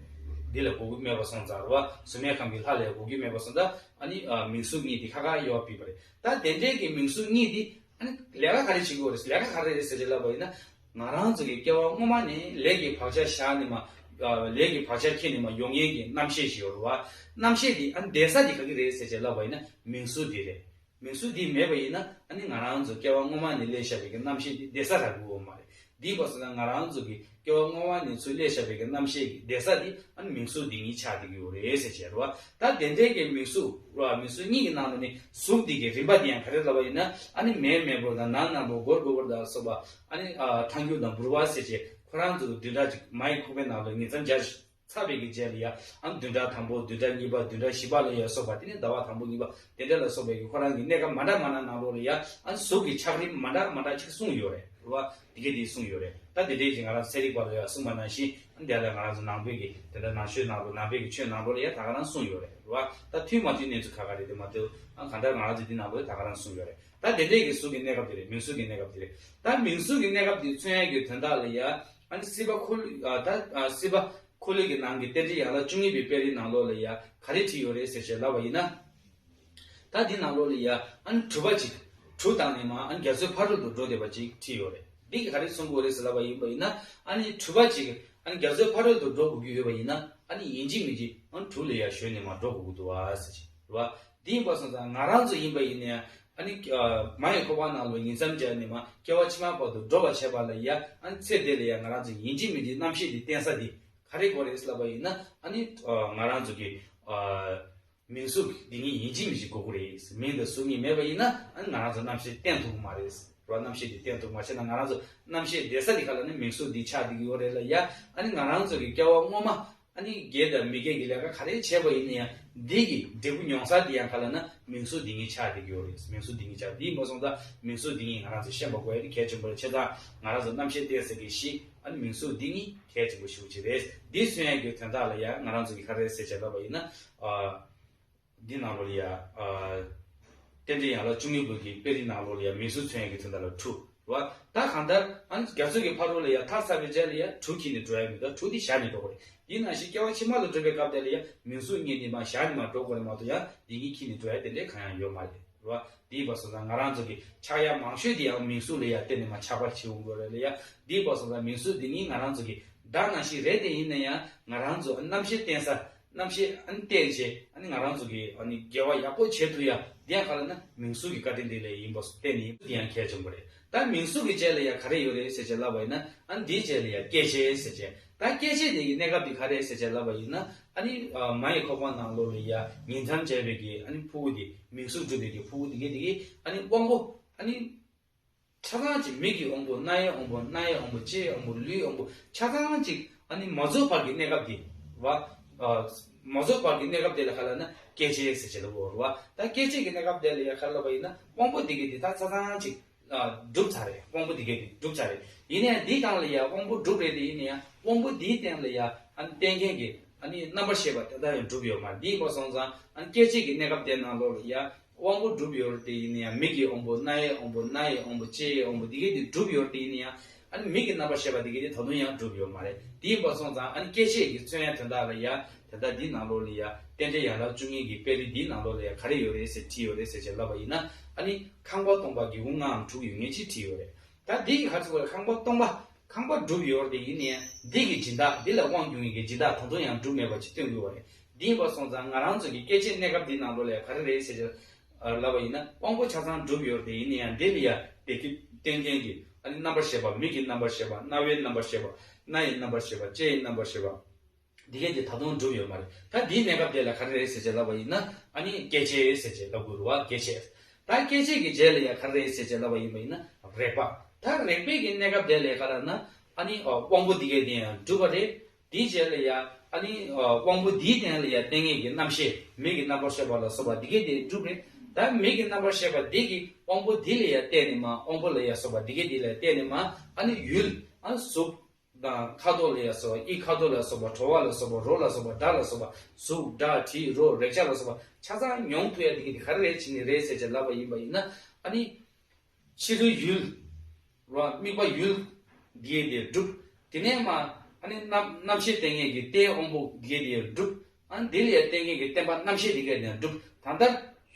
འདི་ལ་གོ་གི་མེད་པ་སོང་ཙང་རེད་བ། གཟུགས་མེད་ཁམས་ཀྱི་ལྷ་ལ་གོ་གི་མེད་པ་སོང་ཙང་། ཨ་ནི་ཨ་མིང་གཟུགས་གཉིས་འདི་ཁ་ཁ་དབྱེ་བ་ཕྱེས་པ་རེད། ད་དེ་འདྲའི་གི་མིང་གཟུགས་གཉིས་འདི་ཨ་ནི་ལས་ཀ་ག་རེ་བྱེད་ཀྱི་ཡོད་རེད། ལས་ཀ་ག་རེ་རེད་ཟེར་ཅིག་ལབ་པ་ཡིན་ན། ང་རང་ཚོ་གི་སྐྱེ་བ་སྔོན་མ་ནས་ལས་ཀྱི་བག་ཆགས་བཞག་ནས་མར་ ལས་ཀྱི་བག་ཆགས་ཁྱེར་ནས་མར་ཡོང་མཁན་གྱི་རྣམ་ཤེས་ཤིག་ཡོད་རེད་བ། རྣམ་ཤེས་དེ་ཨ་ནི་བསྡད་ས་དེ་ག་གི་རེད་ཟེར་བྱས་ལབ་པ་ཡིན་ན་མིང་གཟུགས་དེ་རེད། མིང་གཟུགས་འདི་མེད་པ་ཡིན་ན་ཨ་ནི་ང་རང་ཚོ་སྐྱེ་བ་སྔོན་མ་ནས་སླེབས་བཞག་པའི་གི་རྣམ་ཤེས་འདི་བསྡད་ས་རག་གི་ཡོད་མ་རེད། འདི་ཡིན་པ་སོང་ན་ང་རང་ཚོ་གི་སྐྱེ་བ་སྔོན་མ་ནས་ཚུར་སླེབས་བཞག་པའི་གི་རྣམ་ཤེས་ཀྱི་བསྡད་ས་འདི་ཨ་ནི་མིང་གཟུགས་འདི་ཉིད་ཆགས་བསྡད་ཀྱི་ཡོད་རེད་ཟེར་བྱས་རེད་བ། ད་དེ་འདྲའི་གི་མིང་གཟུགས་རེད་བ། མིང་གཟུགས་གཉིས་ཀྱི་ནང་ལ་ནི་གཟུགས་འདི་གི་རིམ་པ་འདི་ཡང་ག་རེ་ལབ་པ་ཡིན་ན་ཨ་ནི་མེ་དམར་པོ་དང་ནག་ནག་པོ་སྒོར་སྒོར་པོ་དང་སོགས་པ་ཨ་ནི་ཨ་ཐལ་འགྱུར་དང་འབུར་བ་ཟེར་བྱས་ཁོ་རང་ཚོ་གི་བདུན་ཕྲག་གཅིག་མ་ཡི་ཁོག་པའི་ནང་ལ་ཉིང་མཚམས་སྦྱར་ཚར་བའི་གི་རྗེས་ལ་ཡ་ཨ་ནི་བདུན་ཕྲག་དང་པོ་བདུན་ཕྲག་གཉིས་པ་བདུན་ཕྲག་བཞི་པ་ལ་ཡ་སོགས་པ་དེ་ནི་ཟླ་བ་དང་པོ་གཉིས་པ་དེ་འདྲ་ལ་སོགས་པའི་གི་ཁོ་རང་གི་གནས་སྐབས་མ་འདྲ་མ་འདྲ་ནང་ལོགས་ལ་ཡ་ཨ་ནི་གཟུགས་ཀྱི་ཆགས་རིམ་མ་འདྲ་མ་འདྲ་ཅིག་གསུངས་ཡོད་རེད་རེད་བ། དེ་ག་དེ་གསུངས་ཡོད་རེད། ད་དེ་འདྲའི་གི་ང་རང་ཚན་རིག་པ་ལ་ཡ་གསུངས་པ་ནང་བཞིན་ཨ་ནི་དེ་ལ་ང་རང་ཚོ་ནང་པའི་གི་དེ་འདྲ་ནང་ཆོས་ནང་ལོགས་ནང་པའི་གི་ཆོས་ནང་ལོགས་ལ་ཡ་ད་ག་རང་གསུངས་ཡོད་རེད་རེད་བ། ད་མཐུན་མ་མཐུན་གནས་ཚུལ་ཁ་ཁ་རེད་དེ་མ་གཏོགས་ཨ་གང་ལྟར་ང་རང་ཚོ་འདི་ནང་ལོགས་ད་ག་རང་གསུངས་ཡོད་རེད། ད་དེ་འདྲའི་གི་གཟུགས་ཀྱི་གནས་སྐབས་དེ་རེད། མིང་གཟུགས་ཀྱི་གནས་སྐབས་དེ་རེད། ད་མིང་གཟུགས་ཀྱི་གནས་སྐབས་དེ་མཚོན་ཡ་གི་དོན་དག་ལ་ཡ་ཨ་ནི་སྲིད་པ་འཁོར་ལོ་ཨ་ད་ཨ་སྲིད་པ་འཁོར་ལོ་གི་ནང་གི་རྟེན་འབྲེལ་ཡན་ལག་བཅུ་གཉིས་པའི་དཔེ་རིས་ནང་ལོགས་ལ་ཡ་ག་རེ་བྲིས་ཡོད་རེད་ཟེར་བྱས་ལབ་པ་ཡིན་ན། ད་འདི་ནང་ལོགས་ལ་ཡ་ཨ་ནི་དྲུག་པ་གཅིག་དྲུག་བཏང་ནས་མར་ཨ་ནི་རྒྱ་མཚོའི་ཕ་རོལ་ཏུ་འགྲོ་བསྡད་པ་གཅིག་བྲིས་ཡོད་རེད། འདི་གི་ག་རེ་གསུང་གི་ཡོད་རེད་ཟེར་ལབ་པ་ཡིན་པ་ཡིན་ན་ཨ་ནི་དྲུག་པ་གཅིག་ཨ་ནི་རྒྱ་མཚོའི་ཕ་རོལ་ཏུ་འགྲོ་དགོས་ཀྱི་ཡོད་པ་ཡིན་ན་ཨ་ནི་ཡིན་གཅིག་མིན་གཅིག་ཨ་ནི་དྲུག་ལ་ཡ་ཞོན་ནས་མར་འགྲོ་དགོས་ཀྱི་འདུག་ཨ་ཟེར་གྱི་རེད་བ། འདི་ཡིན་པ་སོང་ཙང་ང་རང་ཚོ་ཡིན་པ་ཡིན་ན་ཡང་ཨ་ནི་མ་ཡི་ཁོག་པ་ནང་ལ་ཉིང་མཚམས་སྦྱར་ནས་མར་སྐྱེ་བ་ཕྱི་མ་བར་དུ་འགྲོ་བར་བྱེད་པ་ལ་ཡ་ཨ་ནི་ཚེ་འདི་ལ་ཡ་ང་རང་ཚོ་ཡིན་གཅིག་མིན་གཅིག་རྣམ་ཤེས་འདི་བརྟེན་ས་འདི་ག་རེ་དགོས་རེད་ལབ་པ་ཡིན་ན་ཨ་ནི་ང་རང་ཚོ་གི་མིང་གཟུགས་འདི་གཉིས་ཡིན་གཅིག་མིན་གཅིག་དགོས་ཀྱི་རེད། མིང་དང་གཟུགས་གཉིས་མེད་པ་ཡིན་ན་ཨ་ནི་ང་རང་ཚོ་རྣམ་ཤེས་བརྟེན་ཐུབ་ཀྱི་མ་རེད། རོ་རྣམ་ཤེས་འདི་བརྟེན་ཐུབ་མ་བྱས་ན་ང་རང་ཚོ་རྣམ་ཤེས་བསྡད་ས་འདི་ག་ལ་ནི་མིང་གཟུགས་འདི་ཆགས་བསྡད་ཀྱི་ཡོད་རེད་ལ་ཡ། ཨ་ནི་ང་རང་ཚོ་གི་སྐྱེ་བ་སྔོན་མ་ཨ་ནི་དགེ་དང་མི་དགེ་གི་ལས་ཀ་ག་རེ་བྱས་པ་ཡིན་ན་ཡང་འདི་གི་འབྲས་བུ་མྱོང་ས་འདི་ཡང་ག་ལ་ན་མིང་གཟུགས་འདི་གཉིས་ཆགས་བསྡད་ཀྱི་ཡོད་རེད། མིང་གཟུགས་འདི་གཉིས་ཆགས་འདི་མ་སོང་ཙང་མིང་གཟུགས་འདི་གཉིས་ང་རང་ཚོ་ཤེས་པ་དགོས་ཡ་འདི་གལ་ཆེན་པོ་རེད། བྱས་ཙང་ང་རང་ཚོ་རྣམ་ཤེས་བརྟེན་ས་གི་གཞི་ཨ་ནི་མིང་གཟུགས་འདི་གཉིས་གལ་ཆེན་པོ་ཞེ་པོ་ཅིག་རེད། འདི་མཚོན་ཡ་གི་དོན་དག་ལ་ཡ་ང་རང་ཚོ་གི་ག་རེ་ཟེར་བྱས་ལབ་པ་ཡིན་ན། འདི་ནང་ལོགས་ལ་ཡ། རྟེན་འབྲེལ་ཡན་ལག་བཅུ་གཉིས་པོ་གི་དཔེ་རིས་ནང་ལོགས་ལ་ཡ་མིང་གཟུགས་མཚོན་ཡ་གི་དོན་དག་ལ་དྲུག་རེད་བ། ད་གང་ལྟར་ཨ་ནི་རྒྱ་མཚོ་གི་ཕ་རོལ་ལ་ཡ་ཐར་ཚར་བའི་རྗེས་ལ་ཡ་དྲུག་འཁྱེར་ནས་འགྲོ་ཡ་མི་འདུག་དྲུག་འདི་བཞག་ནས་འགྲོ་དགོས་རེད། འདི་ནང་བཞིན་སྐྱེ་བ་ཕྱི་མ་ལ་འགྲོ་བའི་སྐབས་དེ་ལ་ཡ་མིང་གཟུགས་གཉིས་འདི་མར་བཞག་ནས་མར་འགྲོ་དགོས་རེད་མ་གཏོགས་ཡ་འདི་གཉིས་འཁྱེར་ནས་འགྲོ་ཡ་དེ་འདྲའི་གང་ཡང་ཡོད་མ་རེད་རེད་བ། འདི་ཡིན་པ་སོང་ཙང་ང་རང་ཚོ་གི་ཆགས་ཡ་མང་ཤོས་འདི་ཡང་མིང་གཟུགས་ལ་ཡ་བརྟེན་ནས་མར་ཆགས་པ་བྱེད་འོང་དགོས་རེད་ལ་ཡ། འདི་ཡིན་པ་སོང་ཙང་མིང་གཟུགས་འདི་གཉིས་ང་རང་ཚོ་གི་བརྡ་ནང་བཞིན་རེད་དེ་ཡིན་ན་ཡང་ང་རང་ཚོ་རྣམ་ཤེས་བརྟེན་ས། རྣམ་ཤེས་ཨ་ནི་བརྟེན་བྱས་ཨ་ནི་ང་རང་ཚོ་གི་ཨ་ནི་དགེ་བ་ཡག་པོ་བྱེད་ཐུབ་ཡ་འདི་ཡང་ག་ལ་ན་མིང་གཟུགས་ཀྱི་བཀའ་དྲིན་དེ་ལས་ཡིན་པ་བརྟེན་ནས་འདི་ཡང་གལ་ཆེན་པོ་རེད། ད་མིང་གཟུགས་ཀྱི་རྗེས་ལ་ཡ་ག་རེ་ཡོད་རེད་ཟེར་བྱས་ལབ་པ་ཡིན་ན་ཨ་ནི་འདིའི་རྗེས་ལ་ཡ་སྐྱེ་བྱེད་ཟེར་བྱས། ད་སྐྱེ་བྱེད་དེ་གི་གནས་སྐབས་དེ་ག་རེ་ཟེར་བྱས་ལབ་པ་ཡིན་ན་ཨ་ནི་མ་ཡི་ཁོག་པ་ནང་ལོགས་ལ་ཡ་ཉིང་མཚམས་སྦྱར་བའི་གི་ཨ་ནི་ཕྲུ་གུ་དེ་མིང་གཟུགས་གྲུབ་པའི་གི་ཕྲུ་གུ་དེ་གི་དེ་གི་ཨ་ནི་དབང་པོ་ཨ་ནི། ཆ་ཚང་གཅིག་མིག་གི་དབང་པོ། རྣ་ཡི་དབང་པོ། སྣ་ཡི་དབང་པོ། ལྕེ་ཡི་དབང་པོ། ལུས་དབང་པོ། ཆ་ཚང་གཅིག་ཨ་ནི་མ་རྫོགས་བར་གྱི་གནས་སྐབས་དེ་བ། མ་རྫོགས་བར་གྱི་གནས་སྐབས་དེ་ལ་ག་ལ་ན་སྐྱེ་བྱེད་ཟེར་བྱེད་ལ་གོ་རུ་བ། ད་སྐྱེ་བྱེད་ཀྱི་གནས་སྐབས་དེ་ལ་ཡ་ག་ལ་བ་ཡིན་ན་དབང་པོ་འདི་གི་འདི་ད་ཆ་ཚང་གཅིག་གྲུབ་ཚར་རེད། དབང་པོ་འདི་གི་འདི་གྲུབ་ཚར་རེད། ཡིན་ནའི་འདིའི་སྒང་ལ་ཡ་དབང་པོ་གྲུབ་རེད་དེ་ཡིན་ནའི་ཡ་དབང་པོ་འདིའི་སྟེང་ལ་ཡ་ཨ་ནི་བརྟེན་མཁན་གྱི་ཨ་ནི་རྣམ་པར་ཤེས་པ་དེ་ལྟ་ཡང་གྲུབ་ཡོད་མ་རེད། འདི་ཡིན་པ་སོང་ཙང་ཨ་ནི་སྐྱེ་བྱེད་ཀྱི་གནས་སྐབས་དེ་ནང་ལོགས་ལ་ཡ། དབང་པོ་གྲུབ་ཡོད་རེད་དེ་ཡིན་ན་ཡང་མིག་གི་དབང་པོ། རྣ་ཡི་དབང་པོ། སྣ་ཡི་དབང་པོ། ལྕེ་ཡི་དབང་པོ། འདི་གའི་དེ་གྲུབ་ཡོད་རེད་དེ་ཡིན་ན་ཡང་ཨ་ནི་མིག་གི་རྣམ་པར་ཤེས་པ་འདི་གའི་དེ་ད་དུང་ཡང་གྲུབ་ཡོད་མ་རེད། དེ་ཡིན་པ་སོང་ཙང་ཨ་ནི་སྐྱེ་བྱེད་ཀྱི་མཚོན་ཡ་དོན་དག་ལ་ཡ་དེ་ལྟར་འདི་ནང་ལོགས་ལ་ཡ་རྟེན་འབྲེལ་ཡན་ལག་བཅུ་གཉིས་ཀྱི་དཔེ་རིས་འདི་ནང་ལོགས་ལ་ཡ་ག་རེ་ཡོད་རེད་ཟེར་བྲིས་ཡོད་རེད་ཟེར་བྱས་ལབ་པ་ཡིན་ན་ཨ་ནི་ཁང་པ་སྟོང་པ་སྒེའུ་ཁུང་ལྔའམ་དྲུག་ཡོད་མཁན་ཅིག་བྲིས་ཡོད་རེད། ད་འདི་གི་ཧ་ཚུགས་པར་ཁང་པ་སྟོང་པ། ཁང་པ་གྲུབ་ཡོད་རེད་དེ་ཡིན་ནའི་འདི་གི་སྦྱིན་བདག་འདི་ལ་དབང་བསྒྱུར་མཁན་གྱི་སྦྱིན་བདག་ད་དུང་ཡང་གྲུབ་མེད་པ་ཅིག་སྟོན་དགོས་པ་རེད། འདི་ཡིན་པ་སོང་ཙང་ང་རང་ཚོ་གི་སྐྱེ་བྱེད་གནས་སྐབས་འདི་ནང་ལོགས་ལ་ཡང་ག་རེ་རེད་ཟེར་ལབ་པ་ཡིན་ན་དབང་པོ་ཆ་ཚང་གྲུབ་ཡོད་རེད་དེ་ཡིན་ནའི་ཡང་འདི་ལ་ཡང་བདེ་སྐྱིད་སྟོན་མཁན་གྱི་ཨ་ནི་རྣམ་པར་ཤེས་པ། མིག་གི་རྣམ་པར་ཤེས་པ། རྣ་བའི་རྣམ་པར་ཤེས་པ། སྣ་ཡི་རྣམ་པར་ཤེས་པ། ལྕེ་ཡི་རྣམ་པར་ཤེས་པ། འདི་གས་དེ་ད་དུང་འགྲུབ་ཡོད་མ་རེད། ད་འདིའི་གནས་སྐབས་དེ་ལ་ག་རེ་རེད་ཟེར་བྱས་ལབ་པ་ཡིན་ན་ཨ་ནི་སྐྱེ་བྱེད་ཟེར་བྱས་ལབ་དགོས་རེད་བ། སྐྱེ་བྱེད། ད་སྐྱེ་བྱེད་ཀྱི་རྗེས་ལ་ཡང་ག་རེ་རེད་ཟེར་བྱས་ལབ་པ་ཡིན་པ་ཡིན་ན་རེག་པ། ད་རེག་པའི་གི་གནས་སྐབས་དེ་ལ་ག་རེ་ན་ཨ་ནི་དབང་པོ་འདི་གས་དེ་ཡང་འགྲུབ་པ་རེད། དེའི་རྗེས་ལ་ཡང་ཨ་ནི་དབང་པོ་འདིའི་སྟེང་ལ་ཡང་བརྟེན་མཁན་གྱི་རྣམ་ཤེས་མིག་གི་རྣམ་པར་ཤེས་པ་ལ་སོགས་པ་འདི་གས་དེ་འགྲུབ་རེད། ད་མིག་གི་རྣམ་པར་ཤེས་པ་འདི་གི་དབང་པོ་འདི་ལ་ཡང་བརྟེན་ནས་མ་དབང་པོ་ལ་ཡང་སོགས་པ་འདི་གས་འདི་ལ་བརྟེན་ནས་མ་ཨ་ནི་ཡུལ་ཨ་གཟུགས། དང་ཁ་དོག་ལ་ཡང་སོགས་པ། ཨི་ཁ་དོག་ལ་སོགས་པ། བྲོ་བ་ལ་སོགས་པ། རོ་ལ་སོགས་པ། སྒྲ་ལ་སོགས་པ། གཟུགས་སྒྲ་དྲི་རོ་རེག་བྱ་ལ་སོགས་པ་ཆ་ཚང་མྱོང་ཐུབ་ཡ་དེ་གི་དེ་ག་རེ་རེད་བྱས་ནས་རེད་ཟེར་བྱས་ལབ་པ་ཡིན་པ་ཡིན་ན་ཨ་ནི། ཕྱི་རོལ་ཡུལ། རོ་དམིགས་པ་ཡུལ། འདི་གས་དེ་འགྲུབ། དེ་ནས་མ་ཨ་ནི་རྣམ་རྣམ་ཤེས་བརྟེན་མཁན་གྱི་རྟེན་དབང་པོ་འདི་གས་དེ་འགྲུབ། ཨ་ནི་དེ་ལ་ཡང་བརྟེན་མཁན་གྱི་བརྟེན་པ་རྣམ་ཤེས་འདི་གས་དེ་འགྲུབ། ད་ལྟ་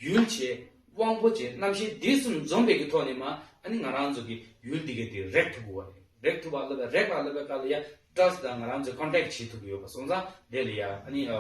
ཡུལ་བྱས་དབང་པོ་བྱས་རྣམ་ཤེས་འདི་གསུམ་འཛོམས་པའི་གི་ཐོག་ནས་མ་ཨ་ནི་ང་རང་ཚོ་གི་ཡུལ་འདི་གས་དེ་རེག་ཐུབ་དགོས་པ་རེད། རེག་ཐུབ་པ་ལབ་པའི་རེག་པ་ལབ་པའི་སྐབས་ལ་ཡ་ཊཆ་དང་ང་རང་ཚོས་ཀོན་ཊེག་བྱེད་ཐུབ་ཀྱི་ཡོད་པ་སོང་ཙང་དེ་ལ་ཡ་ཨ་ནི་ཨ་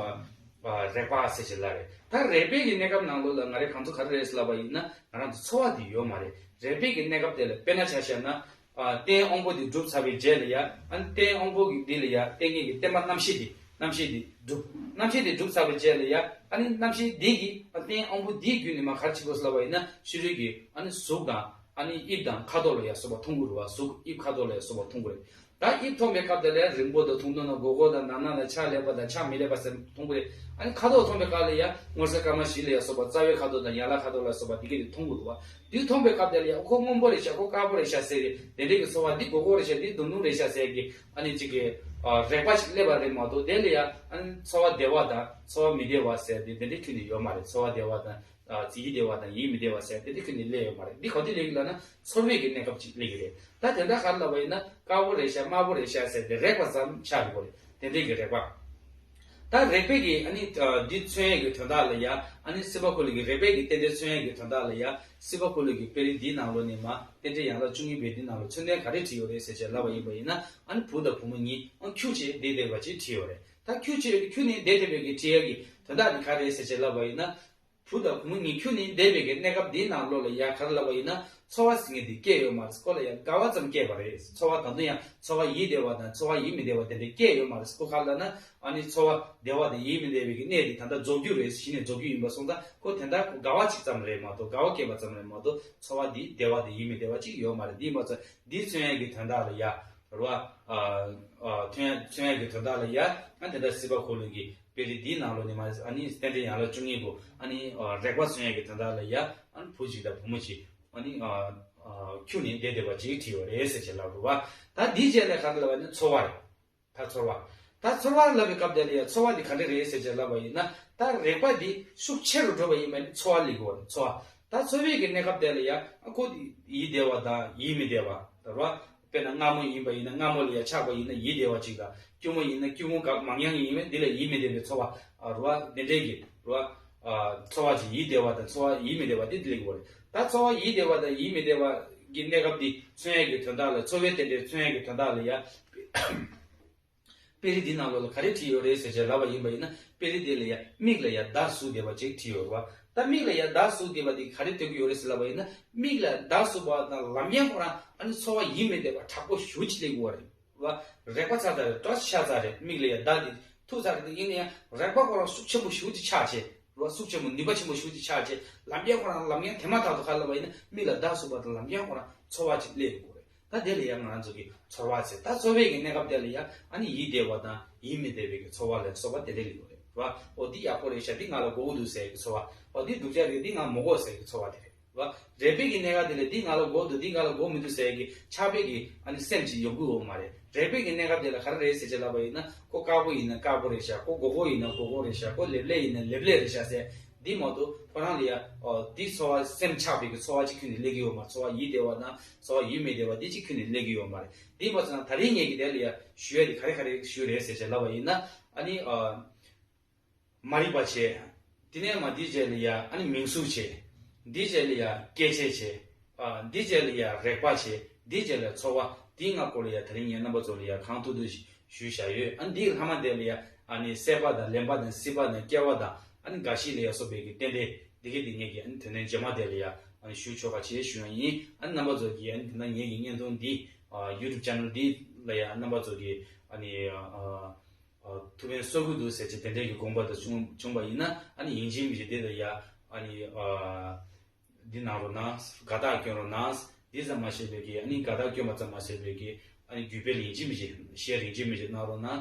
ཨ་རེག་པ་ཟེར་ཅིག་ལབ་རེད། ད་རེག་པའི་གི་གནས་སྐབས་ནང་ལོགས་ལ་ང་རེ་གང་ཚོ་ག་རེ་རེད་ཟེར་ལབ་པ་ཡིན་ན་ང་རང་ཚོ་ཚོར་བ་དེ་ཡོད་མ་རེད། རེག་པའི་གི་གནས་སྐབས་དེ་ལ་དཔེར་ན་ཆ་བཞག་ན། ཨ་རྟེན་དབང་པོ་འདི་གྲུབ་ཚར་བའི་རྗེས་ལ་ཡ། ཨ་ནི་རྟེན་དབང་པོ་གི་འདི་ལ་ཡ་རྟེན་གྱི་གི་རྟེན་པ་རྣམ་ཤེས་འདི་རྣམ་ཤེས་འདི་གྲུབ། རྣམ་ཤེས་འདི་གྲུབ་ཚར་བའི་རྗེས་ལ་ཡ། ཨ་ནི་རྣམ་ཤེས་འདི་གི་ཨ་རྟེན་དབང་པོ་འདིའི་བརྒྱུད་ནས་མ་ག་རེ་བྱེད་དགོས་ཟེར་ལབ་པ་ཡིན་ན་ཕྱི་རོལ་གྱི་ཨ་ནི་གཟུགས་དང་ཨ་ནི་དབྱིབས་དང་ཁ་དོག་ལ་ཡ་སོགས་པ་མཐོང་གི་རེད་བ། གཟུགས་དབྱིབས་ཁ་དོག་ལ་ཡ་སོགས་པ་མཐོང་གི་རེད། ད་དབྱིབས་མཐོང་པའི་སྐབས་དེ་ལ་ཡ་རིང་པོ་དང་ཐུང་ཐུང་དང་སྒོར་སྒོར་དང་ནར་ནར་དང་ཆག་ལེགས་པ་དང་ཆག་མི་ལེགས་པ་ཟེར་མཐོང་གི་རེད། ཨ་ནི་ཁ་དོག་མཐོང་པའི་སྐབས་ལ་ཡ་སྔོ་སེར་སྐར་མ་བཞི་ལ་ཡ་སོགས་པ་རྩ་བའི་ཁ་དོག་དང་ཡན་ལག་ཁ་དོག་ལ་སོགས་པ་འདི་ག་དེ་མཐོང་གི་འདུག་བ། འདི་མཐོང་པའི་སྐབས་དེ་ལ་ཡང་ཁོ་སྔོན་པོ་རེད་ཤག་ཁོ་དཀར་པོ་རེད་ཤག་ཟེར་གི་དེ་འདྲའི་གི་ཚོར་བ། འདི་སྒོར་སྒོར་རེད་ཤག་འདི་ཟླུམ་ཟླུམ་རེད་ཤག་ཟེར་གི་ཨ་ནི་གཅིག་གི་ཨ་རེག་པ་ཞིག་སླེབས་པ་རེད་མ་གཏོགས། དེ་ལ་ཡང་ཨ་ནི་ཚོར་བ་བདེ་བ་དང་ཚོར་བ་མི་བདེ་བ་ཟེར་དེ་དེ་འདྲའི་ཁྱོན་ནས་ཡོད་མ་རེད། ཚོར་བ་བདེ་བ་དང་ཨ་ཡིད་བདེ་བ་དང་ཡིད་མི་བདེ་བ་ཟེར་དེ་འདྲའི་ཁྱོན་ནས་སླེབས་ཡོད་མ་རེད། འདི་ག་དུས་སླེབས་ཀྱི་ལབ་ན་ཚོར་བའི་གི་གནས་སྐབས་ཅིག་སླེབས་ཀྱི་རེད། ད་དེ་འདྲ་ག་རེ་ལབ་པ་ཡིན་ན་དཀར་པོ་རེད་ཤག་དམར་པོ་རེད་ཤག་ཟེར་དེ་རེག་པ་ཙམ་ཆགས་ཀྱི་ཡོད་རེད། དེ་འདྲའི་གི་རེག་པ། ད་རེག་པའི་གི་ཨ་ནི་ཨ་འདི་མཚོན་ཡས་ཀྱི་དོན་དག་ལ་ཡ། ཨ་ནི་སྲིད་པ་འཁོར་ལོ་གི་རེག་པའི་གི་རྟེན་འབྲེལ་མཚོན་ཡས་ཀྱི་དོན་དག་ལ་ཡ། སྲིད་པ་འཁོར་ལོ་གི་དཔེ་རིས་འདིའི་ནང་ལོགས་ནས་མ་རྟེན་འབྲེལ་ཡན་ལག་བཅུ་གཉིས་པའི་འདི་ནང་ལ་མཚོན་དོན་ག་རེ་བྲིས་ཡོད་རེད་ཟེར་བྱས་ལབ་པ་ཡིན་པ་ཡིན་ན། ཨ་ནི་བུ་དང་བུ་མོ་གཉིས་ཨ་ཁྱུ་བྱས་བསྡད་བསྡད་པ་ཅིག་བྲིས་ཡོད་རེད། ད་ཁྱུ་བྱས་ཁྱུ་ནས་བསྡད་བསྡད་པའི་གི་བྲིས་ཡས་ཀྱི་དོན་དག་འདི་ག་རེད་ཟེར་བྱས་ལབ་པ་ཡིན་ན། བུ་དང་བུ་མོ་གཉིས་ཁྱུ་ནས་བསྡད་པའི་གི་གནས་སྐབས་འདིའི་ནང་ལོགས་ལ་ཡ་ག་རེ་ལབ་པ་ཡིན་ན་ཚོར་བ་ཟེར་མཁན་དེ་སྐྱེས་ཡོད་མ་རེད། ཁོ་ལ་ཡ་དགའ་བ་ཙམ་སྐྱེས་པ་རེད། ཚོར་བ་ད་དུང་ཡང་ཚོར་བ་ཡིད་བདེ་བ་དང་ཚོར་བ་ཡིད་མི་བདེ་བ་དེ་འདྲ་སྐྱེས་ཡོད་མ་རེད། ཁོ་ག་རེ་ལབ་ན་ཨ་ནི་ཚོར་བ་བདེ་བ་དང་ཡིད་མི་བདེ་བའི་གི་གནས་དེ་ད་ལྟ་རྫོགས་རྒྱུ་རེད། གཞི་ནས་རྫོགས་རྒྱུ་ཡིན་པ་སོང་ཙང་ཁོ་དེ་འདྲ་དགའ་བ་གཅིག་ཙམ་རེད་མ་གཏོགས། དགའ་བ་སྐྱེས་པ་ཙམ་རེད་མ་གཏོགས་ཚོར་བ་འདི་བདེ་བ་དང་ཡིད་མི་བདེ་བ་གཅིག་ཡོད་མ་རེད། འདི་ཡིན་པ་ཙང་འདི་མཚོན་ཡས་ཀྱི་དོན་དག་ལ་ཡ། རེད་བ། ཨ་ཨ་མཚོན་ཡས་མཚོན་ཡས་ཀྱི་དོན་དག་ལ་ཡ། ཨ་དེ་འདྲ་སྲིད་པ་འཁོར་ལོ་གི་དཔེ་རིས་འདིའི་ནང་ལོགས་ནས་མ་ཨ་ནི་རྟེན་འབྲེལ་ཡན་ལག་བཅུ་གཉིས་པོ་ཨ་ནི་ཨ་རེག་པ་མཚོན་ཡས་ཀྱི་དོན་དག་ལ་ཡ། ཨ་ནི་བུ་གཅིག་དང་བུ་མོ་གཅིག་ཨ་ནི་ཨ་ཨ་ཁྱུ་ནས་བསྡད་བསྡད་པ་ཅིག་བྲིས་ཡོད་རེད་ཟེར་བྱས་ལབ་རེད་བ། ད་འདིའི་རྗེས་ལ་ག་རེ་ལབ་པ་ནི་ཚོར་བ་རེད། ད་ཚོར་བ། ད་ཚོར་བ་ལབ་པའི་སྐབས་དེ་ལ་ཡ་ཚོར་བ་འདི་ག་འདྲ་རེད་ཟེར་བྱས་ལབ་པ་ཡིན་ན། ད་རེག་པ་འདི་ཤུགས་ཆེ་རུ་འགྲོ་བ་ཡིན་པ་ནི་ཚོར་བ་སླེབས་ཀྱི་ཡོད་རེད། ཚོར་བ། ད་ཚོར་བའི་གི་གནས་སྐབས་དེ་ལ་ཡ་ཨ་ཁོ་འདི་ཡིད་བདེ་བ་དང་ཡིད་མི་བདེ་བ་ད་རེད་བ། དཔེར་ན་མངར་མོ་ཡིན་པ་ཡིན་ན་མངར་མོ་ལ་ཡ་ཆགས་པ་ཡིན་ན་ཡིད་བདེ་བ་ཅིག་དང་། སྐྱུར་མོ་ཡིན་ན་སྐྱུར་མོ་ག་མང་ཡང་ཡིན་པས་འདི་ལ་ཡིད་མི་བདེ་བའི་ཚོར་བ་ཨ་རེད་བ། དེ་འདྲའི་གི་རེད་བ། ཨ་ཚོར་བ་ཅིག་ཡིད་བདེ་བ་དང་ཚོར་བ་ཡིད་མི་བདེ་བ་འདི་འདི་ལ་གི་བ་རེད། ད་ཚོར་བ་ཡིད་བདེ་བ་དང་ཡིད་མི་བདེ་བ་གི་གནས་སྐབས་འདི་མཚོན་ཡས་ཀྱི་དོན་དག་ལ་ཚོར་བའི་རྟེན་འབྲེལ་མཚོན་ཡས་ཀྱི་དོན་དག་ལ་ཡ། དཔེ་རིས་འདི་ནང་ལོགས་ལ་ག་རེ་བྲིས་ཡོད་རེད་ཟེར་བྱས་ལབ་པ་ཡིན་པ་ཡིན་ན། དཔེ་རིས་འདི་ལ་ཡ་མིག་ལ་ཡ་མདའ་ཟུག་བསྡད་པ་ཅིག་བྲིས་ཡོད་རེད་བ། ད་མིག་ལ་ཡ་མདའ་ཟུག་བསྡད་པ་འདི་ག་རེ་སྟོན་གྱི་ཡོད་རེད་ཟེར་ལབ་པ་ཡིན་ན། མིག་ལ་མདའ་ཟུག་པ་དང་ལམ་ཡང་ཁོ་རང་ཨ་ནི་ཚོར་བ་ཡིད་མི་བདེ་བ་དྲག་པོ་ཞེ་པོ་ཅིག་སླེབས་ཀྱི་ཡོད་རེད་བ། རེག་པ་ཚར་ཚར་རེད། ཊཆ་ཤ་ཚར་རེད། མིག་ལ་ཡ་མདའ་འདི་ཐུག་ཚར་རེད། དེ་ཡིན་ན་ཡང་རེག་པ་ཁོ་རང་ཤུགས་ཆེན་པོ་ཞེ་པོ་ཅིག་ཆགས་བྱས་རེད་བ། ཤུགས་ཆེན་པོ་ནུས་པ་ཆེན་པོ་ཞེ་པོ་ཅིག་ཆགས་བྱས་ལམ་ཡང་ཁོ་རང་ལམ་ཡང་དེ་མ་ཐག་ཏུ་ག་རེ་ལབ་པ་ཡིན་ན་མིག་ལ་མདའ་ཟུག་པ་དང་ལམ་ཡང་ཁོ་རང་ཚོར་བ་ཅིག་སླེབས་ཀྱི་ཡོད་རེད། ད་དེ་ལ་ཡང་ང་རང་ཚོ་གི་ཚོར་བ་ཟེར། ད་ཚོར་བའི་གི་གནས་སྐབས་དེ་ལ་ཡང་ཨ་ནི་ཡིད་བདེ་བ་དང་ཡིད་མི་བདེ་བའི་གི་ཚོར་བ་ལ་སོགས་པ་དེ་འདྲ་ཡོད་རེད་བ། འོ་འདི་ཡག་པོ་རེད་ཤག་འདི་ང་ལ་དགོས་ཀྱི་འདུག་ཟེར་གི་ཚོར་བ། འོ་འདི་སྡུག་ཅག་རེད། འདི་ང་མི་དགོས་ཟེར་གི་ཚོར་བ་དེ་རེད་བ། རེག་པའི་གི་གནས་སྐབས་དེ་ལ་འདི་ང་ལ་དགོས་འདུག་འདི་ང་ལ་དགོས་མི་འདུག་ཟེར་གི་ཆགས་པའི་གི་ཨ་ནི་སེམས་ཅིག་ཡོང་གི་ཡོད་མ་རེད། རེག་པའི་གི་གནས་སྐབས་དེ་ལ་ག་རེ་རེད་ཟེར་བྱས་ལབ་པ་ཡིན་ན། ཁོ་དཀར་པོ་ཡིན་ན་དཀར་པོ་རེད་ཤག་ཁོ་སྒོར་སྒོར་ཡིན་ན་སྒོར་སྒོར་རེད་ཤག་ཁོ་ལེབ་ལེབ་ཡིན་ན་ལེབ་ལེབ་རེད་ཤག་ཟེར། འདི་མ་གཏོགས་ཁོ་རང་ལ་ཡ་ཨོ་འདི་ཚོར་བ་སེམས་ཆགས་པའི་གི་ཚོར་བ་ཅིག་ཁྱོན་ནས་སླེབས་ཀྱི་ཡོད་མ། ཚོར་བ་ཡིད་བདེ་བ་དང་ཚོར་བ་ཡིད་མི་བདེ་བ་འདི་ཅིག་ཁྱོན་ནས་སླེབས་ཀྱི་ཡོད་མ་རེད། འདི་མ་ཚད་ན་ད་རིང་ངེད་ཀྱི་དེ་ལ་ཡ་ཞུ་ཡ་དེ་ག་རེ་ག་རེ་ཞུ་རེད་ཟེར་བྱས་ལབ་པ་ཡིན་ན། ཨ་ནི་ཨ་མ་རིག་པ་བྱས། དེ་ནས་མ་འདི་རྗེས་ལ་ཡ་ཨ་ནི་མིང་གཟུགས་བྱས། འདི་རྗེས་ལ་ཡ་སྐྱེ་མཆེད་བྱས། ཨ་འདི་རྗེས་ལ་ཡ་རེག་པ་བྱས། འདི་རྗེས་ལ་ཚོར་བ། འདིའི་ལྔ་སྐོར་ལ་ཡ་ད་རིང་ངས་རྣམ་པ་ཚོ་ལ་ཡ་གང་ཐུབ་ཐུབ་ཞུས་བཞག་ཡོད། ཨ་འདིའི་ལྷག་མ་དེ་ལ་ཡ་ཨ་ནི་སྲེད་པ་དང་ལེན་པ་དང་སྲིད་པ་དང་སྐྱེ་བ་དང་ཨ་ནི་རྒ་ཤི་ལ་ཡ་སོགས་པའི་གི་རྟེན་འབྲེལ་འདི་གི་འདི་ངེད་ཀྱི་ཨ་ནི་དོན་ཚན་རྗེས་མ་དེ་ལ་ཡ་ཨ་ནི་ཞུ་ཆོག་ག་བྱས་ཞུ་ཡ་ཡིན། ཨ་ནི་རྣམ་པ་ཚོ་གིས་ཨ་ནི་དེ་ན་ངེད་ཀྱི་བརྙན་ཐུང་འདི་ཨ་YouTube channel འདི་ལ་ཡ་རྣམ་པ་ཚོ་གིས་ཨ་ནི་ཨ་ཨ་ཐུགས་ཕན་གསོས་ཀྱི་འདུག་ཟེར་གྱི་དེ་འདྲའི་གི་དགོངས་པ་དང་བྱུང་བྱུང་བ་ཡིན་ན། ཨ་ནི་ཡིན་གཅིག་མིན་གཅིག་དེ་ལ་ཡ་ཨ་ནི་ཨ་འདི་གནང་རོགས་གནང་། དགའ་རྟགས་སྐྱོན་རོགས་གནང་། འདི་ཙམ་མ་ཤེས་པའི་གི་ཨ་ནི་དགའ་རྟགས་སྐྱོན་པ་ཙམ་མ་ཤེས་པའི་གི་ཨ་ནི་རྒྱུད་སྤེལ་ཡིན་གཅིག་མིན་གཅིག་ཤེར་ཡིན་གཅིག་མིན་གཅིག་གནང་རོགས་གནང་།